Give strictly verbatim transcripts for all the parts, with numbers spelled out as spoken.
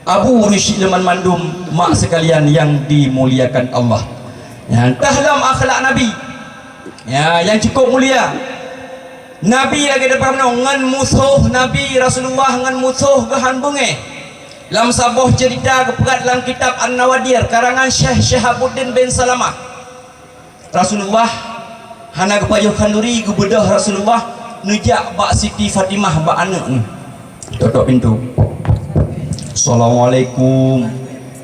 Abu Rusyid lé banmandum mak sekalian yang dimuliakan Allah. Ya, entah lom akhlak Nabi. Ya, yang cukup mulia. Nabi lagée dapeunoe ngon musoh Nabi Rasulullah ngon musoh geuhan beungéh. Lam saboh cerita geupeugah lam kitab An-Nawadir karangan Syekh Syihabuddin bin Salamah. Rasulullah hana geupajoh khanduri, geubeudôh Rasulullah neujak bak Siti Fatimah bak aneuëk nyoe. Totok pintoe. "Assalamualaikum."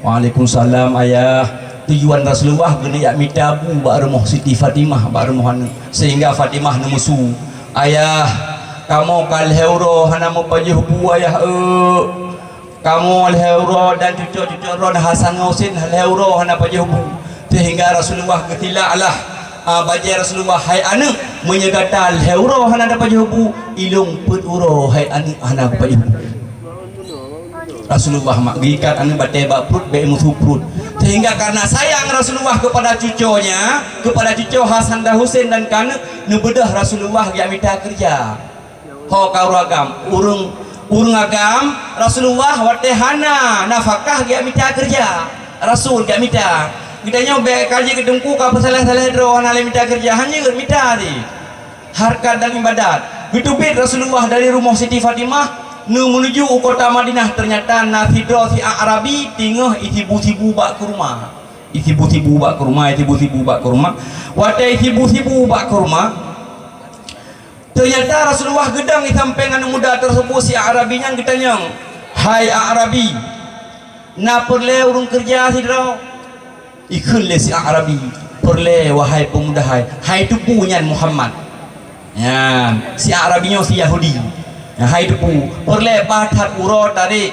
"Waalaikumsalam, Ayah." Tujuan Rasulullah geuneuk jak mita bu bak rumoh Siti Fatimah, bak rumoh aneuëk. Sehingga Fatimah neumusu, "Ayah, kamoe ka lhée uroe hana meupajoh bu, Ayah, eu." Kamoe lhée uroe dan cucok-cucok droe Hasan ngon Husein lhée uroe hana pajoh bu, sehingga Rasulullah geutilak lah, a, bajée Rasulullah, "Hai aneuëk, meunyoe gata lhée uroe hana tapajoh bu, ilôn peuet uroe hai aneuëk hana kupajoh bu." Rasulullah mak geuikat aneuëk batée bak pruet, bék musu pruet. Sehingga karena sayang Rasulullah kepada cuconya, kepada cuco Hasan dan Husein dan keuneuk, neubeudôh Rasulullah geujak mita keureuja. Ho ka ureuëng agam, ureuëng, ureuëng agam Rasulullah watée hana nafakah geujak mita keureuja. Rasul geujak mita. Geutanyoe bék ka jeuet keu teungku ka peusaléh-saléh droe hana lé mita keureuja, hana jeuet mita di hareukat dan iébadat. Geuteubiet Rasulullah dari rumoh Siti Fatimah neu meunuju u kota Madinah, teunyata na sidroe si Arabi teungoh isibu-sibu bak keuruma. Isibu-sibu bak keuruma, isibu-sibu bak keuruma. Watée isibu-sibu bak keuruma, teunyata Rasulullah geudong di sampéng aneuëk muda teuseubut si Arabi nyan geutanyong, "Hai Arabi, na peureulée ureuëng keureuja sidroe?" Ikheun lé si Arabi, "Peureulée, wahai peumuda hai." "Hai teupeu nyan Muhammad." Nyan, si Arabi nyoe si Yahudi. Nyan, "Hai teupeu, peureulée bah that uroe tarek."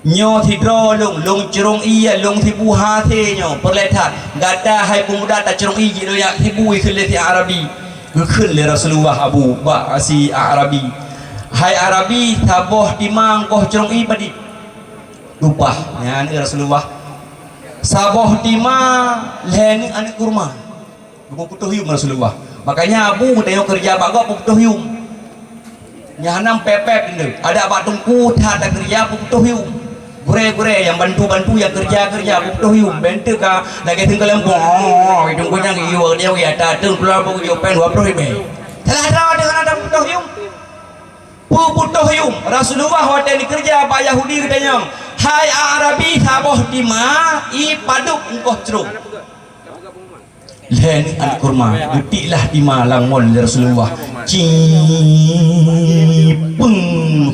Nyoe sidroe lôn, lôn crông ié, lôn sibu hasé nyoe, peureulée that. Gata hai peumuda tacrông ié jih lôn jak sibu, ikheun lé si Arabi. Geukheun lé Rasulullah Abu bak si Arabi, "Hai Arabi, saboh tima goh crông ié padit?" Upah, nyan Rasulullah. "Saboh tima lhée aneuëk kurma." Geupeutoh yuem Rasulullah. Makanya Abu geutanyoe keureuja bak gob peupeutoh yuem. Nyan hana pép-pép indeuek. Adak bak teungku that takeureuja peupeutoh yuem. Gurée-gurée nyang bantu-bantu nyang keureuja-keureuja peupeutoh yuem. Bék teuk ka lagée teungku lempong. Oh, teungku nyang iyo dia ya ta teung keuluar bak ujoe péng dua ploh ribée. Salah droe teuh hana tapeupeutoh yuem. Peupeutoh yuem Rasulullah watée dikeureuja bak Yahudi geutanyong, "Hai Arabi, saboh tima ié padub goh crông?" Lhée aneuëk kurma, geutiklah tima lam ngon lé Rasulullah. Cipeng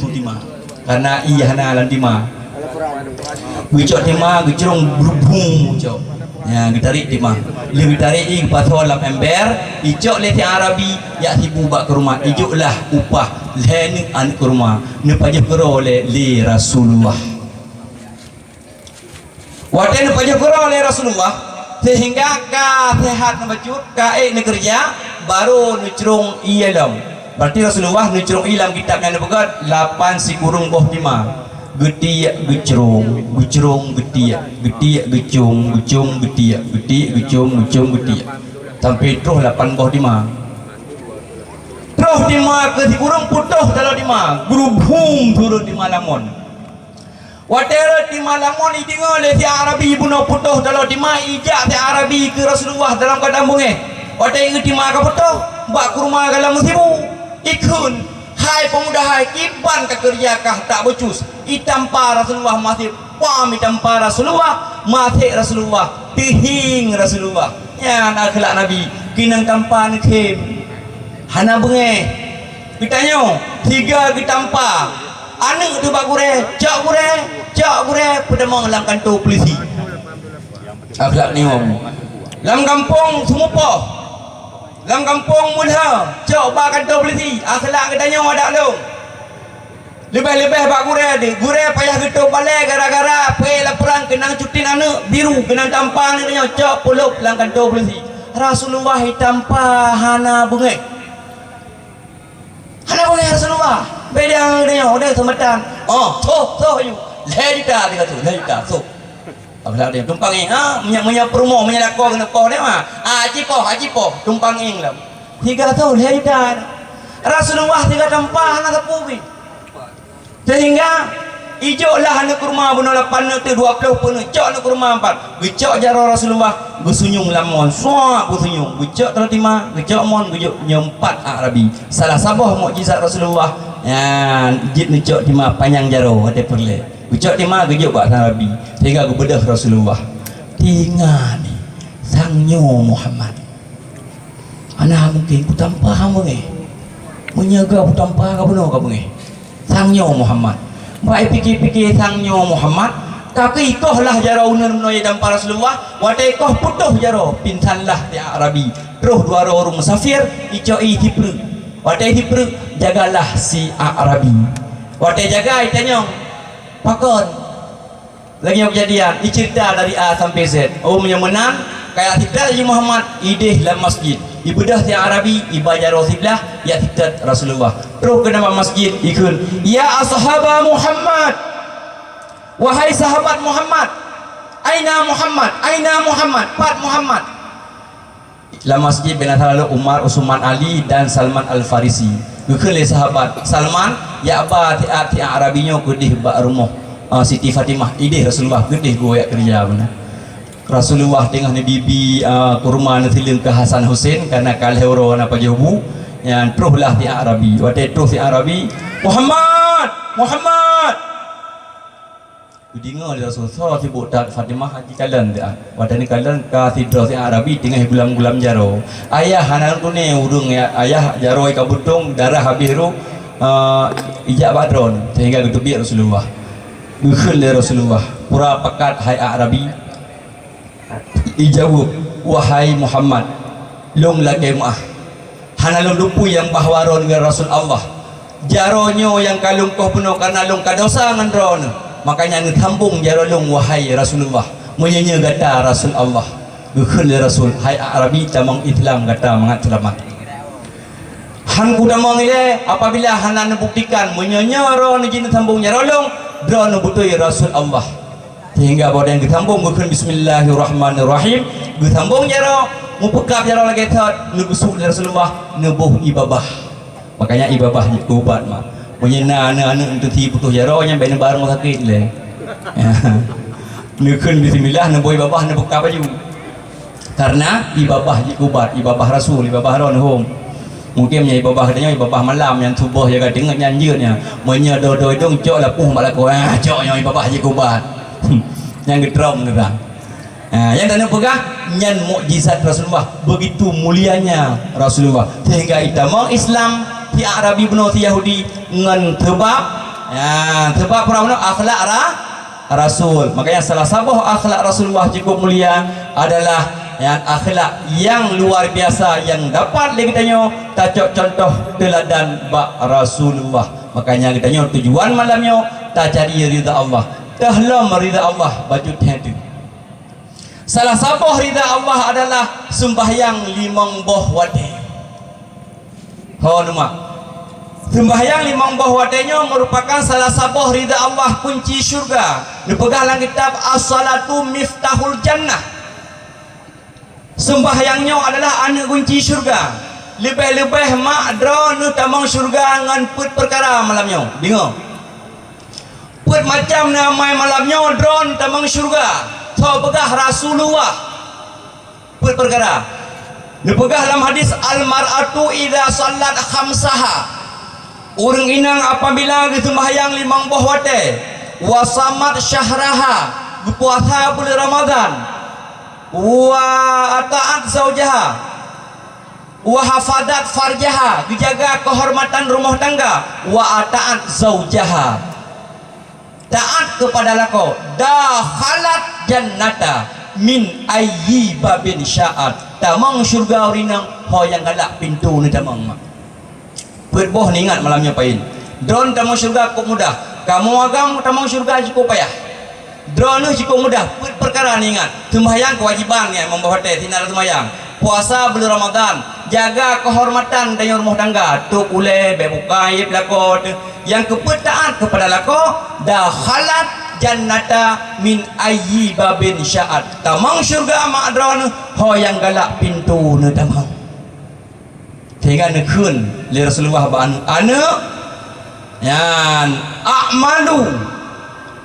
su tima. Karena ié hana lam tima. Geucok tima, geucrông brubung cok. Nya, geutarék tima. Lheueh geutarék ié geupasoe lam ember, icok lé si Arabi, jak sibu bak keuruma, ijoklah upah lhée aneuëk kurma. Neupajoh keudroe lé, lé Rasulullah. Watée neupajoh keudroe lé Rasulullah, sehingga ka seuhat neubacut, ka ék neukeureuja, barô neucrông ié lom. Berarti Rasulullah neucrông ié lam kitab nyang neupeugét lapan sikureueng boh tima. Geutiek geucrông, geucrông geutiek, geutiek geucong, geucong geutiek, geutiek geucong, geucong geutiek. Sampai troh lapan boh tima. Troh tima keu sikureueng putôh taloe tima, grubhum turun tima lam ngon. Watée rot tima lam ngon ideungoe lé si Arabi bunoe putôh taloe tima, ijak si Arabi keu Rasulullah dalam keuadaan beungéh. Watée ieu tima ka putôh, bak keuruma ka lam meusibu. Ikheun, "Hai peumuda hai, kiban ka keureuja kah tak becus?" Itampa Rasulullah maséh, pam itampa Rasulullah, maséh Rasulullah, teuhieng Rasulullah. Nyan akhlak Nabi, keunong tampa neukhém. Hana beungéh. Geutanyoe, siga geutampa. Aneuëk teuh bak gurée, cok gurée, cok gurée, peutamong lam kantô peulisi. Akhlak nyoe. Lam gampông Seumupoh, lam gampông Meulhö, cok bak kantô peulisi. Akhlak geutanyoe adak lôn. Leubeh-leubeh bak gurée deuh, gurée payah geutôb balée gara-gara peuék laporan keunong cutin aneuëk biru, keunong tampa aneuëk nyoe cok peulob lam kantô peulisi. Rasulullah itampa hana beungéh. Hana beungéh Rasulullah. Beda nyoe, deh seumatan. Oh, soh, soh aju. Lhée juta tiga ratus, lhée juta, soh. Apalagi dia tumpang éng, ha? Meunyoe, meunyoe peurumoh, meunyoe lakoe keuneuk poh deh mah. Ah, aci poh, aci poh, tumpang éng lom. Tiga ratus, lhée juta. Rasulullah tiga tampa hana sapeue pih. Sehingga Ijok lah aneuk kurma bunoe lapan neuk teuh, dua ploh peuneuk, cok aneuk kurma empat. Geucok jaroe Rasulullah, geusunyueng lam mon. Suak geusunyueng. Geucok Fatimah, geucok mon, geujok nyoe empat Arabi. Salah saboh mukjizat Rasulullah, nyan jeuet neucok Fatimah panyang jaroe watée peureulée. Geucok Fatimah, geujok bak Arabi. Sehingga geubeudôh Rasulullah. Tinga ni, sang nyoe Muhammad. Hana mungken kutampa beungéh. Meunyoe ka kutampa ka bunoe ka beungéh. Sang nyoe Muhammad. Bak ipike-pike sang nyoe Muhammad, ka keuh ikoh lah jaroe uneun meunoe tampa Rasulullah, watée ikoh putôh jaroe, pingsan lah si Arabi. Troh dua droe ureuëng musafir, icok ie sipreuk. Watée sipreuk, jagalah si Arabi. Watée jaga itanyong, pakon? Lagée nyang keujadian, iceurita dari A sampai Z. Oh, meunyoe meunan, kaya sitat Haji Muhammad, ideh lam masjid. Ibeudôh si Arabi, iba jaroe siblah, yak sitat Rasulullah. Troh keunoe bak masjid, ikheun, "Ya ashaba Muhammad! Wahai sahabat Muhammad! Aina Muhammad? Aina Muhammad? Pat Muhammad?" Lam masjid bina selalu Umar, Utsman, Ali, dan Salman Al-Farisi. Geukheun lé sahabat, "Salman, yak ba tiat-tiat Arabi nyoe keudeh bak rumoh, ah, Siti Fatimah, ideh Rasulullah keudeh geuwoe yak keureuja beuna." Rasulullah teungoh neubibi, ah, kurma neusileung keu Hasan Husein, karena ka lhée uroe na pajoh bu, nyan troh lah tiat Arabi. Watée troh tiat Arabi, "Muhammad! Muhammad!" Geudeungoe lé Rasul, soe sibok that Fatimah jikalon teuh. Watée neukalon ka sidroe si Arabi teungoh gulam-gulam jaroe. Ayah hana lôn tuné ureuëng ya, ayah jaroe ka beutông, darah habéh rôh, eh, ijak bak droeneuh, sehingga geuteubiet Rasulullah. Geukheun lé Rasulullah, "Pura pakat hai Arabi?" Ijaweueb, "Wahai Muhammad, lôn lakée meuáh. Hana lôn lupui nyang bahwa droeneuh Rasul Allah. Jaroe nyoe nyang ka lôn koh bunoe kareuna lôn ka desya ngon droeneuh. Makanya neusambong jaroe lôn, wahai Rasulullah. Meunyoe nyoe gata Rasul Allah." Geukheun lé Rasul, "Hai Arabi, tamong Islam gata mangat seulamat." "Han kutamong ilée apabila hana neubuktikan meunyoe nyoe droeneuh jih neusambong jaroe lôn, droeneuh beutôi Rasul Allah." Sehingga bak watée geusambong geukheun, "Bismillahirrahmanirrahim." Geusambong jaroe, meupeukab jaroe lagée that, neugeusuk lé Rasulullah, neuboh ie babah. Makanya ie babah jeuet keu ubat, mak. Meunyoe na aneuk-aneuk neuteusi putôh jaroe, nyan bék neuba rumoh sakét lé. Neukheun bismillah, neuboh ie babah, neupeukab laju. Karena ie babah jeuet keu ubat, ie babah Rasul, ie babah droeneuh hom. Mungken meunyoe ie babah geutanyoe, ie babah malam nyang tuboh jaga teungeut nyan jeuet nyan. Meunyoe dua-dua idong cok lapôh bak lakoe, ah, cok nyoe ie babah jeuet keu ubat. Nyang geutrom geurang. Ah, nyang taneuk peugah, nyan mukjizat Rasulullah, begitu mulianya Rasulullah. Sehingga itamong Islam si Arabi bunoe si Yahudi ngon seubab, ya, seubab peurang bunoe akhlak ra-, Rasul. Makanya salah saboh akhlak Rasulullah cukup mulia adalah, ya, akhlak yang luar biasa yang dapat lé geutanyoe tacok contoh teuladan bak Rasulullah. Makanya geutanyoe tujuan malam nyoe tacari ridha Allah. Tahlom ridha Allah bacut hai tu. Salah saboh ridha Allah adalah seumbahyang limong boh watée. Ho numa. Seumbahyang limong boh watée nyoe meurupakan salah saboh ridha Allah, kunci syurga. Neupeugah lam kitab As-Salatu Miftahul Jannah. Seumbahyang nyoe adalah aneuk kunci syurga. Leubeh-leubeh mak droeneuh tamong syurga ngon peuet peukara malam nyoe. Deungoe. Peuet macam na amai malam nyoe droeneuh tamong syurga. Soe peugah? Rasulullah. Peuet peukara. Neupeugah lam hadis, "Al-mar'atu idza shallat khamsaha." Ureuëng inong apabila geuseumbahyang limong boh watée, "wa shamat syahraha," geupuasa buleuen Ramadhan, "wa ata'at zaujaha," "wa hafazat farjaha," geujaga keuhormatan rumoh tangga, "wa ata'at zaujaha," taát keupada lakoe, "dakhalat jannata min ayyi babin sya'at," tamong syeuruga ureuëng inong ho nyang galak pintoe neutamong. Peuet boh neuingat malam nyoe pain. Droeneuh tamong syeuruga kôp mudah. Kamoe agam tamong syeuruga jikôp payah. Droeneuh jikôp mudah, peuet peukara neuingat. Seumbahyang keuwajéban nyan, meumboh watée sinan seumbahyang. Puasa buleuen Ramadhan, jaga keuhormatan tanyoe rumoh tangga, tôp ulée, bék bukai, bék peulako teuh. Nyang keupeuet taát keupada lakoe, dakhalat jannata min ayyi babin sya'at. Tamong syeuruga mak droeneuh ho nyang galak pintoe neutamong. Sehingga neukheun lé Rasulullah bak aneuk, "Aneuk, nyan a'malu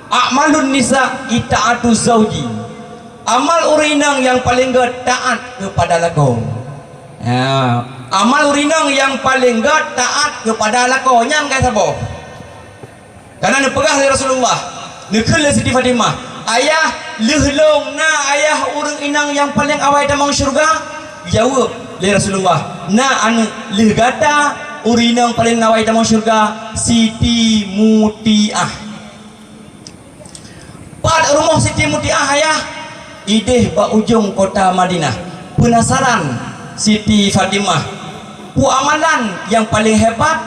A'malun nisa ita'atu zauji. Amal ureueng inong nyang paleng gét taát keupada lakoe. Ya, amal ureueng inong nyang paleng gét taát keupada lakoe, nyan ka saboh. Karena neupeugah lé Rasulullah, neukheun lé Siti Fatimah, "Ayah, lheueh lôn na ayah ureueng inong nyang paleng awai tamong syeuruga?" Geujaweueb lé Rasulullah, "Na aneuëk, lheueh gata ureueng inong paleng awai tamong syeuruga, Siti Mutiah." Pat rumoh Siti Mutiah, ayah? Idéh bak ujong kota Madinah. Peunasaran Siti Fatimah, peue amalan nyang paleng hebat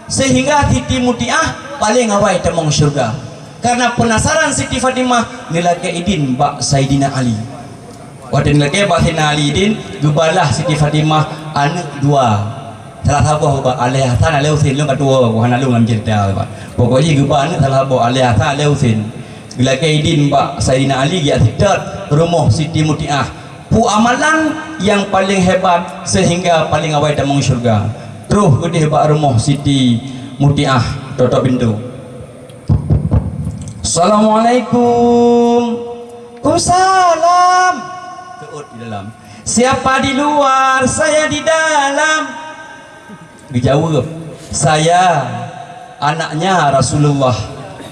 sehingga Siti Mutiah paleng awai tamong syeuruga. Karena peunasaran Siti Fatimah, neulakée idin bak Saidina Ali. Watée neulakée bak Saidina Ali idin, geubalah Siti Fatimah aneuëk dua. Salah saboh ubak Alé Hasan, Alé Husen, lôn ka tuwoe, hana lôn lam ceurita, Pak. Pokok jih geuba aneuëk salah saboh, Alé Hasan, Alé Husen. Geulakée idin bak Saidina Ali, geujak seutôt rumoh Siti Mutiah. Peue amalan nyang paleng hebat sehingga paleng awai tamong syeuruga? Troh geudeh bak rumoh Siti Mutiah, tôk-tôk pintoe. "Assalamualaikum." "Kumsalam." Teuôt di dalam. "Siapa di luar, saya di dalam." Geujaweueb, "Saya anaknya Rasulullah,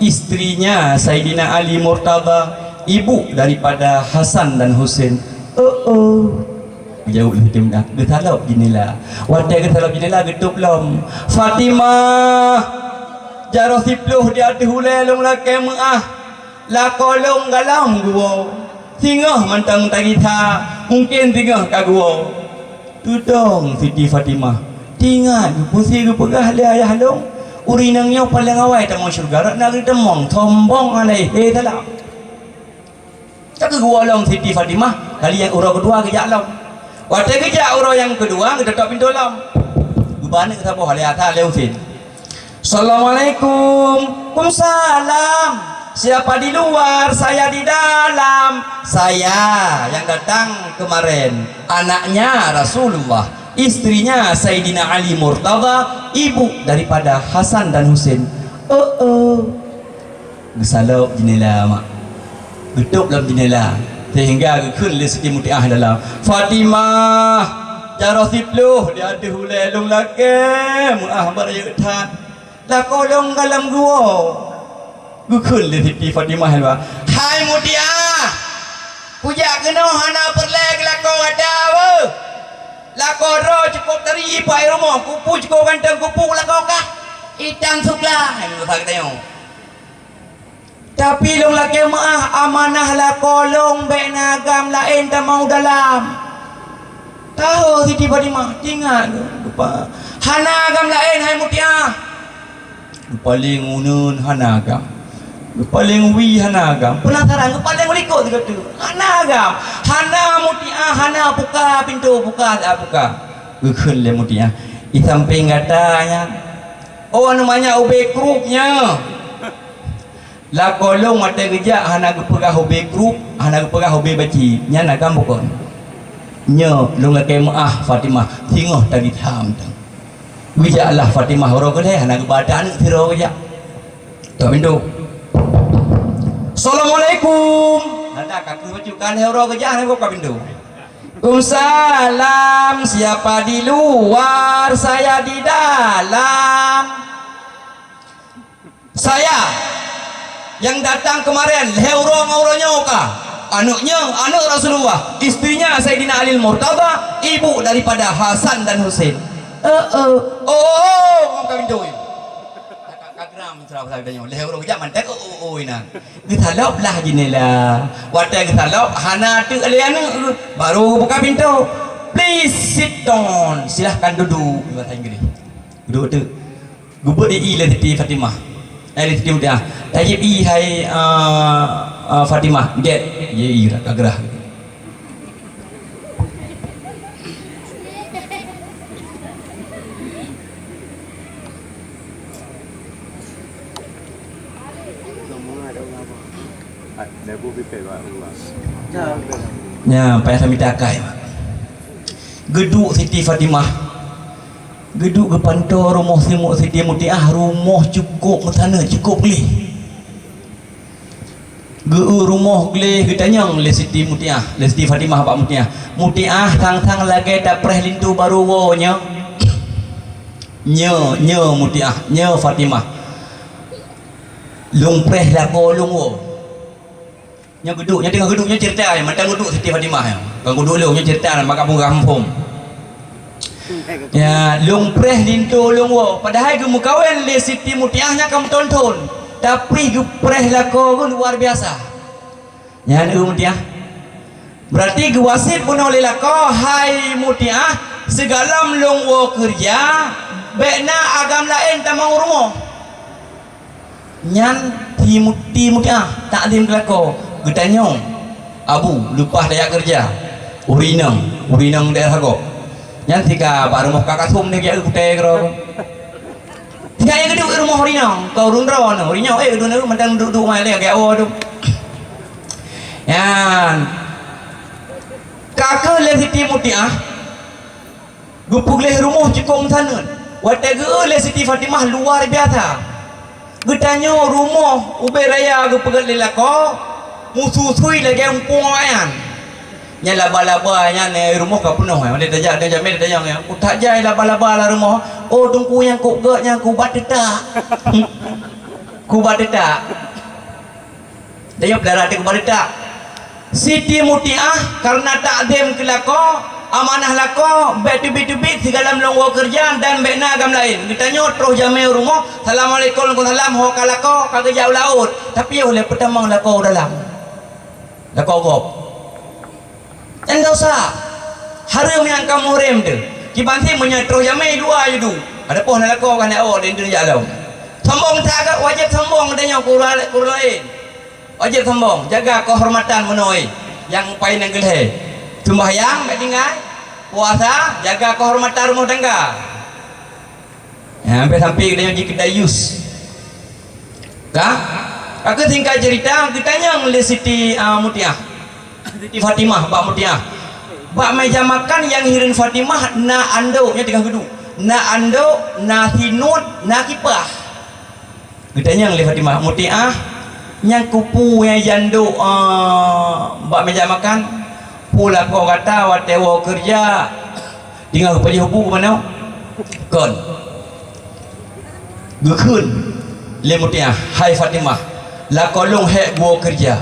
istrinya Saidina Ali Murtadha, ibu daripada Hasan dan Husen." "Oh, oh." Geujaweueb lé Siti Mutiah, geusalôb jeundela. Watée geusalôb jeundela, geutôb lom, "Fatimah, jaroe siploh di ateueh ulée lôn lakée meuáh. Lakoe lôn galom geuwoe. Singoh mantong tagisa, mungken singoh ka geuwoe." Teudong Siti Fatimah, teuingat geuh peue geupeugah lé ayah lôn, "Ureueng inong nyoe paleng awai tamong syeuruga, rot na geutamong, sombong alaihi salam." Ka geuwoe lom Siti Fatimah, kali nyang uroe keudua geujak lom. Watée geujak uroe nyang keudua, geutôk-tôk pintoe lom. Geuba aneuëk saboh, Alé Hasan, Alé Husen. "Assalamualaikum." "Kumsalam." "Siapa di luar, saya di dalam." "Saya yang datang kemarin, anaknya Rasulullah, istrinya Saidina Ali Murtadha, ibu daripada Hasan dan Husen." "Oh, oh." Geusalôb jeundela, mak. Geutôb lom jeundela, sehingga geukheun lé Siti Mutiah dalam, "Fatimah, jaroe siploh di ateueh ulée lôn lakée meuáh, beurayeuk that. Lakoe lôn galom geuwoe." Geukheun lé Siti Fatimah dalam, "Hai Mutiah, kujak keunoe hana peureulée keu lakoe gata, weueh. Lakoe droe cukôp tari, ipak rumoh, kupu cukôp ganteng, kupu lakoe kah, itam sukla." Hai, meunurot geutanyoe. "Tapi lôn lakée meuáh, amanah lakoe lôn bék na agam laén tamong u dalam." Tahu Siti Fatimah, teuingat geuh, geupa-, "Hana agam laén, hai Mutiah." Geupaleng uneuen, hana agam. Geupaleng wie, hana agam. Peunasaran, geupaleng likot sigoe teuk, hana agam. "Hana Mutiah, hana, buka pintoe, buka, dak buka." Geukheun lé Mutiah, "Di sampéng gata nyan." "Oh, anu manyak ubé krup nyan." "Lakoe lôn watée geujak hana geupeugah ubé krup, hana geupeugah ubé baci, nyan agam bukon." "Nyoe lôn lakée meuáh Fatimah, singoh tagisa mantong." Geujaklah Fatimah uroe keulhée, hana geuba ata aneuëk sidroe geujak. Tôk pintoe. "Assalamualaikum." Nada ka keuh bacut, ka lhée uroe geujak hana geuba pintoe. "Kumsalam, siapa di luar, saya di dalam." "Saya yang datang kemarin, lhée uroe ngon uroe nyoe ka. Aneuëk nyoe, aneuëk Rasulullah, istrinya Saidina Ali Murtadha, ibu daripada Hasan dan Husen." "Oh, oh." "Oh, oh, oh," ka pintoe. Ka, ka, ka geram, lhée uroe geujak mantong, "Oh, oh, oh," inan. Geusalôb lah jeundela. Watée geusalôb, hana teuk lé aneuëk, baru geubuka pintoe. "Please sit down, silahkan duduk," di bahasa Inggris. Duek teuk. Geubeuet ie lé Siti Fatimah. Eh, lé Siti Mutiah. "Tajieb ie, hai, eh, eh, Fatimah." Gét. Ie, ie, ka geurah. Nyan, payah tamita akai, Mak. Geuduek Siti Fatimah. Geuduek geupantoe rumoh Siti Mutiah, rumoh cukôp meusaneut, cukôp gleh. Geu-eu rumoh gleh geutanyong lé Siti Mutiah, lé Siti Fatimah bak Mutiah. "Mutiah, sang-sang lagèe tapreh linto barô woe nyoe?" "Nyoe, nyoe Mutiah, nyoe Fatimah. Lôn preh lakoe lôn woe." Nyoe geuduek, nyoe teungoh geuduek, nyoe ceurita, mantong geuduek Siti Fatimah nyoe. Kon geuduek lôn, nyoe ceurita, maka peugah muphom. Ya, lôn preh linto lôn woe. Padahai geumeukawen lé Siti Mutiah nyan ka meuthon-thon. Tapi geupreh lakoe geuh luar biasa. Nyan eu Mutiah. Berarti geuwasiet bunoe lé lakoe, "Hai Mutiah, sigohlom lôn woe keureuja, bèk na agam laén tamong u rumoh." Nyan Ti Mu-, Ti Mutiah takzim keu lakoe, geutanyong, "Abu, leupah tajak keureuja, ureueng inong, ureueng inong daerah gob." Nyan sika bak rumoh Kak Kasum nyoe geujak eu kutai keudroe. Sika nyang geuduek rumoh ureueng inong, ka ureueng droeneuh, ureueng inong, eh, geuduek mantong duek-duek mai lé, geujak woe tu. Nyan. Ka keuh lé Siti Mutiah, geupeugleh rumoh cukôp meusaneut. Watèe geu-eu lé Siti Fatimah luar biasa. Geutanyoe rumoh ubé raya geupeugèt lé lakoe, meususui lagèe umpung awaknyan. Nyan laba-laba nyan, eh, rumoh ka peunoh, eh. Watèe tajak, tajak mé tajak, eh. Ku tajak laba-laba lam rumoh. Oh, teungku nyang kok gèt nyan kubat teutak. Kubat teutak. Tanyoe peudara teuh keubarita. Siti Mutiah kareuna takzim keu lakoe, amanah lakoe, bèk teubiet-teubiet sigohlom lôn woe keureuja dan bèk na agam laén. Geutanyoe troh jamé u rumoh, "Assalamualaikum." "Waalaikumsalam." Ho ka lakoe, ka geujak u laôt. Tapi yoh lé peutamong lakoe u dalam. Lakoe gob. Nyan dosa. Hareuem nyang ka muhrim teuh. Kiban cit meunyoe troh jamé dua ju duek. Ada poh na lakoe ka hana awak dan jak lom. Sombong that, wajéb sombong geutanyoe keu ureueng, keu ureueng laén. Wajéb sombong, jaga keuhormatan meunoe nyang paléng nyang keu lhèe. Seumbahyang bèk tinggai, puasa, jaga keuhormatan rumoh tangga. Nyan, sampai-sampai geutanyoe jikeudayus. Ka? Ka keuh singkat ceurita, geutanyong lé Siti, ah, Mutiah. Siti Fatimah bak Mutiah. Bak meuja makan nyang hireuen Fatimah na andok, nyan teungoh geuduek. Na andok, na sinuet, na kipah. Geutanyong lé Fatimah, "Mutiah, nyan keu peue nyang jandok, ah, bak meuja makan? Peue lakoe gata watèe woe keureuja teungoh geupajoh bu manoe?" "Kon." Geukheun lé Mutiah, "Hai Fatimah, lakoe lôn hèk geuwoe keureuja,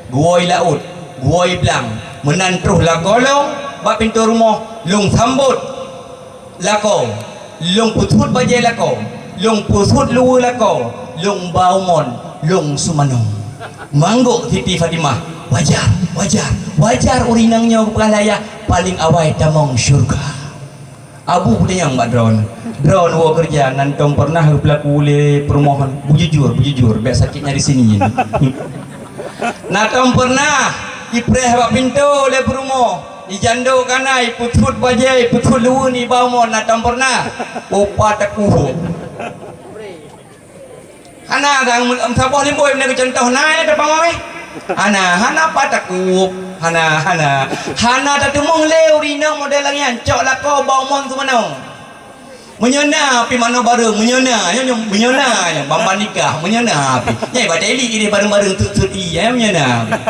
geuwoe i laôt, geuwoe i blang, meunan troh lakoe lôn bak pintoe rumoh, lôn sambot lakoe, lôn peusuet bajèe lakoe, lôn peusuet luweue lakoe, lôn ba umon, lôn seumanong." Manggok Siti Fatimah, "Wajar, wajar, wajar ureueng inong nyoe geupeugah lé ayah, paléng awai tamong syeuruga." Abu peutanyong bak droeneuh, "Droeneuh woe keureuja, na tom peureunah geupeulaku lé peurumoh?" "Beujujur, beujujur, bèk sakét nyang di sini." "Na tom peureunah jipreh bak pintoe lé peurumoh, jijandok kana, jipeusuet bajèe, jipeusuet luweue, jiba umon, na tom peureunah?" "Oh, pat takue." Hana, ka meusaboh limbôi meunan keu cuntoh, na, ya, teupeu mawéh? Hana, hana pat takue. Hana, hana. Hana tateumeung lé ureueng inong model lagèe nyan, cok lakoe ba umon seumanong. Meunyoe na pih manoe bareueng, meunyoe na, nyoe, nyoe, meunyoe na, nyoe, ban-ban nikah, meunyoe na pih. Nyan, ibarat éli idéh bareueng-bareueng, teut-teut ie, ya, meunyoe na pih.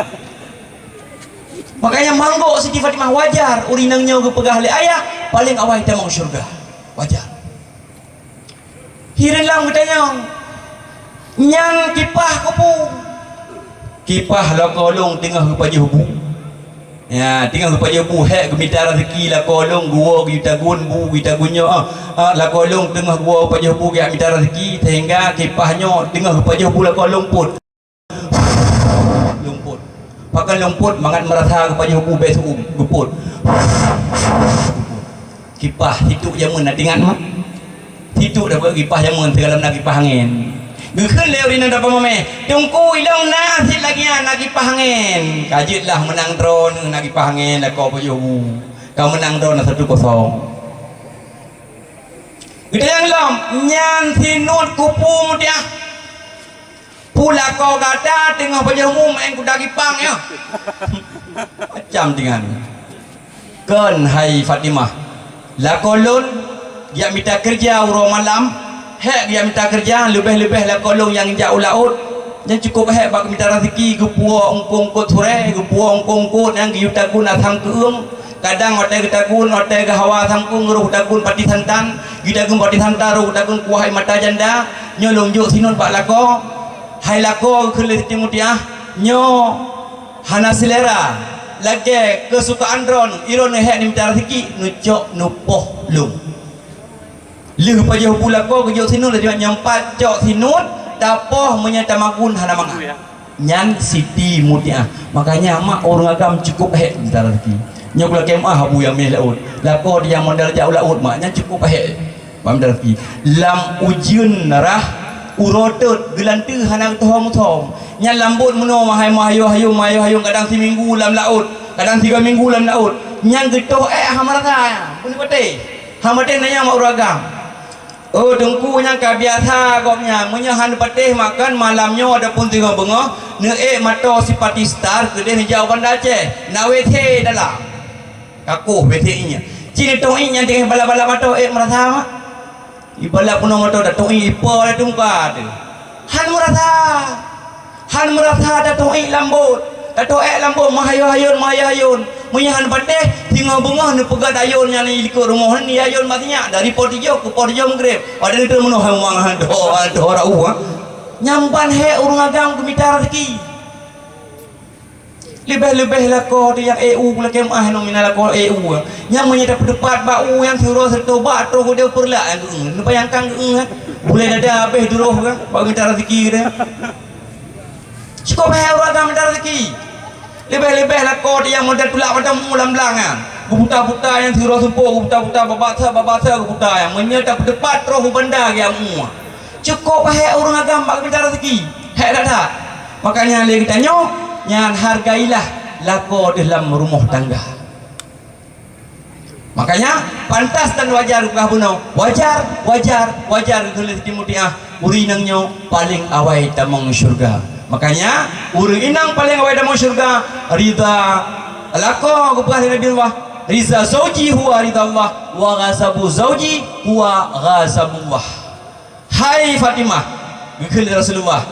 Makanya manggok Siti Fatimah wajar, ureueng inong nyoe geupeugah lé ayah, paléng awai tamong syeuruga. Wajar. Hireuen lom geutanyong, "Nyan kipah keupeue?" "Kipah lakoe lôn teungoh geupajoh bu." Ya, teungoh geupajoh bu, hèk geumita raseuki lakoe lôn, geuwoe geuyue tagun bu, geuyue tagun nyoe, ah, ah, lakoe lôn teungoh geuwoe pajoh bu, geujak mita raseuki, sehingga kipah nyoe teungoh geupajoh bu lakoe lôn pôt. Lôn pôt. Pakon lôn pôt, mangat meurasa geupajoh bu bèk seu-uem, geupôt. Kipah, situk jameun na teuingat mah. Situk dah buet kipah jameun, sigohlom na kipah angén. Geukheun lé ureueng inong teupeu mawéh, "Teungku, ilôn na cit lagèe nyan, na kipah angén." "Ka jeuet lah, meunang droeneuh na kipah angén, lakoe pajoh bu. Ka meunang droeneuh satu kosong." Geutanyong lom, "Nyan sinuet keupeue, Mutiah?" "Peue lakoe gata teungoh pajoh bu meu'en kuda kipah nyoe?" Macam dengan. "Kon, hai Fatimah, lakoe lôn geujak mita keureuja uroe malam, hèk geujak mita keureuja, leubeh-leubeh lakoe lôn nyang jak u laôt, Nyang cukup hék bak mita raseuki, geupuwoe eungkôt-eungkôt surée, geupuwoe eungkôt-eungkôt nyang geuyue tagun asam keueung. Kadang watée geutagun, watée geuhawa asam keueung, roh tagun pati santan, geutagun pati santan, roh tagun kuah air mata janda. Nyoe lôn jok sinuet bak lakoe. Hai lakoe, geukheun lé Siti Mutiah, nyoe hana seulera. Lagée keusukaan droe, droeneuh hék neumita raseuki, neucok neupoh lôn. Lheueh pajoh bu lakoe geujok sinuet, laju nyan pat cok sinuet, tapoh meunyoe tamagun hana mangat. Nyan Siti Mutiah. Makanya mak, ureuëng agam cukup hék mita raseuki. Nyoe kulakée meu'ah abu nyang méh laôt. Lakoe nyang modal jak u laôt mak, nyan cukup hék. Bak mita raseuki. Lam ujeuen rhah, uroe teut, geulanteue hana geutohom-tohom. Nyan lambot meunoe, mahai meuhayô-hayô, meuhayô-hayô, kadang siminggu lam laôt, kadang tiga minggu lam laôt. Nyan geutoh ék hana meurasa, beuneupatéh. Hana patéh nanya mak ureuëng agam. Oh, teungku nyang ka biasa gobnyan, meunyoe hana patéh makan malam nyoe ataupun singoh beungoh, neuék matoe sipati star keudeh neujak u Banda Aceh, na W C dalam. Kakoh W C nyan. Ci neutong ié nyan teungoh balap-balap matoe ék meurasa mak. Ibalap peunoh matoe tatong ié ipo lam teumuka teuh. Han meurasa. Han meurasa tatong ié lambot. Tatong ié lambot meuhayôn-hayôn, meuhayôn-hayôn. Meunyoe han patéh, singoh beungoh neupeugah ayôn nyang di likot rumoh nyan, ayôn masinyak dari poh tujoh keu poh tujoh meugréb. Watée neuteurimong meunoe hai muang han doh, han doh rau, ha. Nyan ban hék ureuëng agam geumita raseuki. Leubeh-leubeh lakoe teuh nyang ék u, lakée meu'ah nyoe mina lakoe ék u. Nyang meunyoe tapeuteupat bak u nyang siuroe seutobat troh udeb peureulak nyang geueu. Neubayangkan geueu, ha? Bulée dada habéh duroh, ha? Bak mita raseuki teuh. Cukôp hai ureuëng agam mita raseuki. Leubeh-leubeh lakoe teuh nyang modal tulak mata mu lam blang nyan. Geuputa-puta nyang siuroe seumpok, geuputa-puta babasa-babasa geuputa nyang. Meunyoe tapeuteupat troh u Banda geujak mu. Cukôp hék ureuëng agam bak mita raseuki. Hék that-that. Makanya lé geutanyoe, nyan hargailah lakoe teuh lam rumoh tangga. Makanya, pantas dan wajar geupeugah bunoe, wajar, wajar, wajar geukheun lé Siti Mutiah, ureuëng inong nyoe paleng awai tamong syeuruga. Makanya, ureuëng inong paleng awai tamong syeuruga, ridha lakoe geupeugah lé Nabi Allah, "Ridha zauji huwa ridha Allah, wa ghadabu zauji huwa ghadabullah." Hai Fatimah, geukheun lé Rasulullah,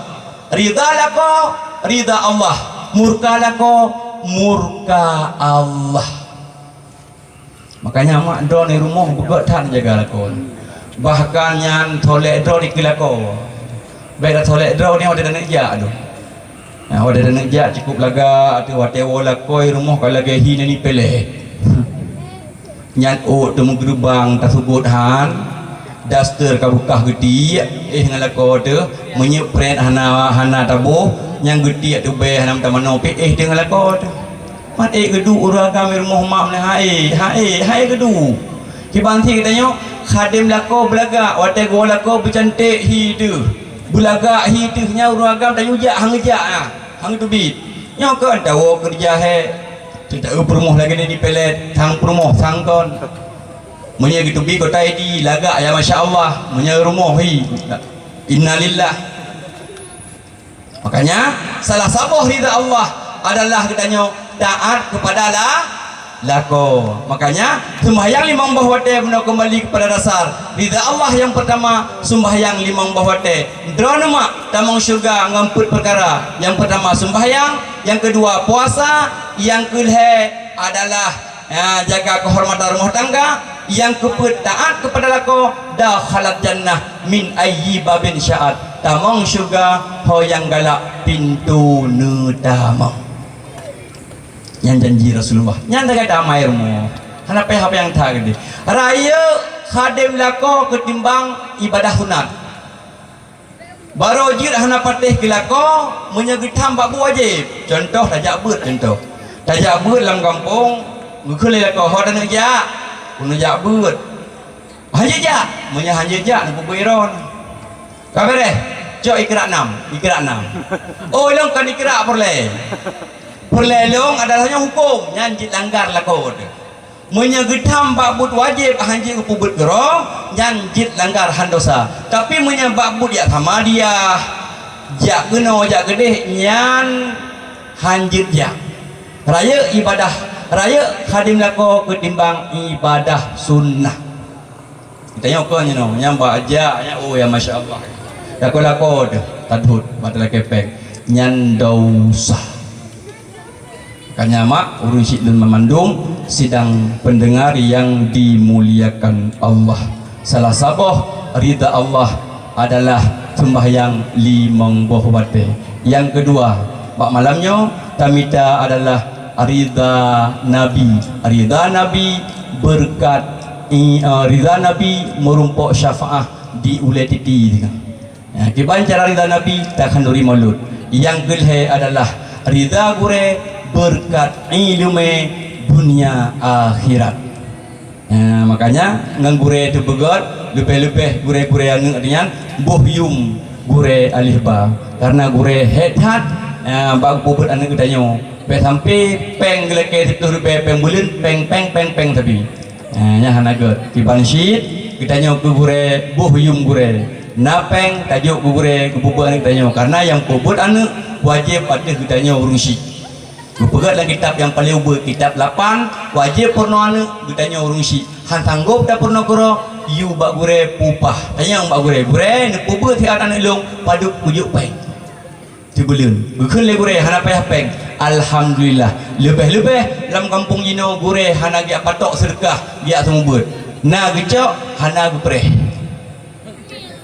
ridha lakoe, ridha Allah, murka lakoe, murka Allah. Makanya mak droe di rumoh beugét that jaga lakoe. Bahkan nyan tholek droe dikeue lakoe. Bék that tholek droe nyoe watée taneuk jak tu. Nah, watée taneuk jak cukôp lagak tu, watée woe lakoe rumoh ka lagée hi nani peleh. Nyan ôk teumeugeurubang tasubot han, daster ka beukah geutiek, éh ngon lakoe teuh, meunyoe prét hana, hana taboh, nyang geutiek tubée hana meutamanoe pih éh teuh ngon lakoe teuh. Man ék geuduek ureuëng agam rumoh mak meunan hai, hai, hai geuduek. Kiban cit geutanyoe, khadém lakoe beulagak, watée geuwoe lakoe beucanték hi teuh. Beulagak hi teuh nyan ureuëng agam tanyoe jak han geujak na, han geuteubiet. Nyoe kon tawoe keureuja hék. Teuntèe peurumoh lagèe nyan di Peulet, sang peurumoh, sang kon. Meunyoe geuteubiet kota Idi, lagak ya masya Allah. Meunyoe rumoh hi, innalillah. Makanya, salah saboh ridha Allah adalah geutanyoe taat kepada la-, lakoe. Makanya, seumbahyang limong boh watèe meunoe keumbali kepada dasar. Ridha Allah nyang peurtama, seumbahyang limong boh watèe. Droeneuh mak tamong syeuruga ngon peuet peukara. Nyang peurtama seumbahyang, nyang keudua puasa, nyang keulhèe adalah, ya, jaga keuhormatan rumoh tangga, nyang keupeuet taat keupada lakoe, dakhalat jannah min ayyi babin sya'at. Tamong syeuruga ho nyang galak pintoe neutamong. Nyan janji Rasulullah. Nyan tagai tamai rumoh. Hana payah apa nyang that keudeh. Rayeuk khadém lakoe keutimbang ibadah sunat. Barô jeuet hana patéh keu lakoe meunyoe geutham bak buet wajéb. Cuntoh, tajak beuet cuntoh. Tajak beuet lam gampông, geukheun lé lakoe, "Ho taneuk jak?" "Keuneuk jak beuet." "Hanjeuet jak?" "Meunyoe hanjeuet jak, neupeubuet droe." Ka beureh, cok ikra nam, ikra nam. Oh, ilôn kon ikra peureulèe. Peureulèe lôn adalah nyoe hukôm, nyan jeuet langgar lakoe teuh. Meunyoe geutham bak buet wajéb hanjeuet geupeubuet keudroe, nyan jeuet langgar han dosa. Tapi meunyoe bak buet jak sama dia, jak keunoe, jak keudeh, nyan hanjeuet jak. Rayeuk ibadah, rayeuk khadém lakoe keutimbang ibadah sunnah. Tanyoe kon nyoe, nyang bak jak, nyang, oh, ya masya Allah. Lakoe-lakoe teuh, tadhôt, mata lakèe pèng. nyan dosa. Makanya mak, ureuëng syiek lôn mandum sidang pendengar yang dimuliakan Allah. Salah saboh ridha Allah adalah sembahyang limong boh watée. Yang kedua, bak malam nyoe tamita adalah ridha Nabi. Ridha Nabi berkat i-, eh, ridha Nabi meurumpok syafaat di ulée titi. Ya, kiban cara ridha Nabi, takhanduri maulud. Yang keulhée adalah ridha gurée berkat ileumé dunia akhirat. Ya, makanya ngon gurée teupeugét, leubeh-leubeh gurée-gurée aneuëk nyan boh yum gurée alih ba. Karena gurée hét that, ya, bak peubuet aneuëk geutanyoe. Bèk sampai péng geulakée siplôh ribèe péng buleuen, péng, péng, péng, péng sabe. Eh, nyan hana gét. Kiban cit, geutanyoe keu gurée boh yum gurée. Na péng tajok keu gurée geupeubuet aneuëk tanyoe. Karena nyang peubuet aneuëk wajéb ateueh geutanyoe ureuëng syiek. Geupeugét lam kitab nyang paléng ubeut, kitab lapan, wajéb peurunoe aneuëk geutanyoe ureuëng syiek. Han sanggôp tapeurunoe keudroe, yue bak gurée peupah. Tanyong bak gurée, "Gurée, neupeubuet siat aneuëk lôn, padub kujok péng?" Sibuleuen. Geukheun lé gurée hana payah péng. Alhamdulillah. Leubeh-leubeh lam gampông jinoe gurée hana geujak patok seudeukah, geujak seumeubeuet. Na geucok, hana geupreh.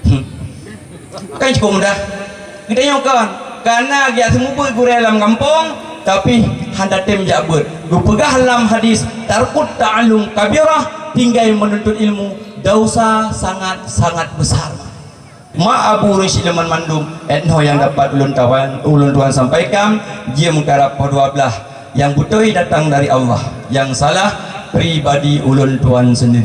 Hmm. Kan cukup mudah. Geutanyoe kon, ka na geujak seumeubeuet gurée lam gampông, tapi hana tem jak beuet. Geupeugah lam hadis, "Tarkut ta'allum kabirah", tinggai menuntut ilmu, dosa sangat-sangat besar. Mak abu ureuëng syiek lôn mandum, 'et noe nyang dapat ulôn tawan, ulôn tuan sampaikan, jeuem karab poh dua blaih. Nyang beutôi datang dari Allah, nyang salah pribadi ulôn tuan sendiri.